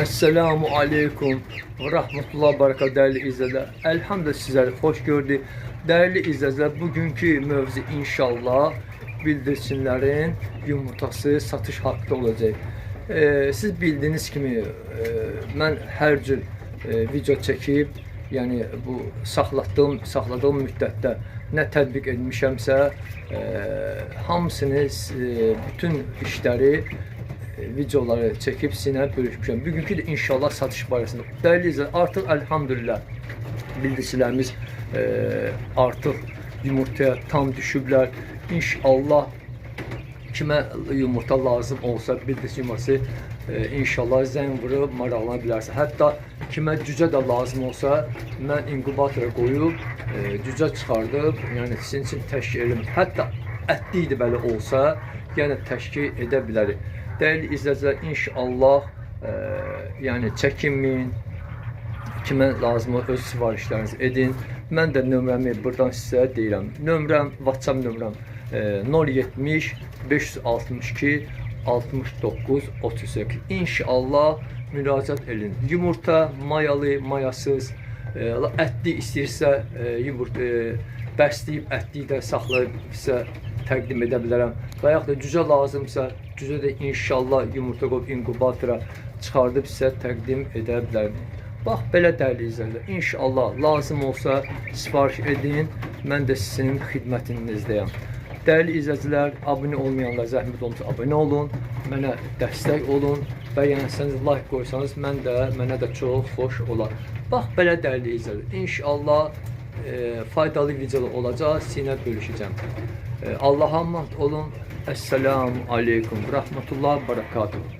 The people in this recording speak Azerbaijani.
Esselamu Aleyküm və Rahmetullah Barakat değerli izləyicilər. Elhamdülillah sizləri xoş gördük. Değerli izləyicilər, bugünkü mövzu inşallah bildirçinlərin yumurtası satış haqqında olacaq. Siz bildiyiniz kimi mən hər cür video çəkib, yəni bu saxladığım müddətdə nə tətbiq etmişəmsə, hamısını bütün işləri videoları çəkib sizinlə bölüşmüşəm. Bugünkü də inşallah satış barəsində. Dəyərli izləyicilər, artıq elhamdülillah bildirçilərimiz artıq yumurtaya tam düşüblər. İnşallah kimə yumurta lazım olsa bildirçin yumurtası inşallah zəng vurub maraqlana bilərsiniz. Hətta kimə cücə də lazım olsa mən inkubatora qoyub cücə çıxardıb, yəni sizin üçün təşkil edirəm. Hətta ətli də belə olsa, yenə təşkil edə bilərik. Dəyərli izləyicilər, inşallah yəni çəkinməyin. Kimə lazım olur öz sifarişlərinizi edin. Mən də nömrəmi buradan sizə deyirəm. Nömrəm, WhatsApp nömrəm 070 562 69 38. İnşallah müraciət edin. Yumurta mayalı, mayasız, ətli istəyirsə yumurta bəsləyib ətli də saxlayıb sizə təqdim edə bilərəm. Və yaxud da cücə lazımsa, cücə də inşallah yumurta qoyub inkubatora çıxardıb sizə təqdim edə bilərəm. Bax belə dəyərli izləyicilər, inşallah lazım olsa sifariş edin, mən də sizin xidmətinizdəyəm. Dəyərli izləyicilər, abunə olmayanlar zəhmət olmasa abunə olun, mənə dəstək olun və yəni like qoysanız mən də mənə də çox xoş olar. Bax belə dəyərli izləyicilər, inşallah faydalı videolar olacaq, sizinlə bölüşəcəm. Allah'a emanet olun. Esselamu aleyküm. Rahmetullah berekatuhu.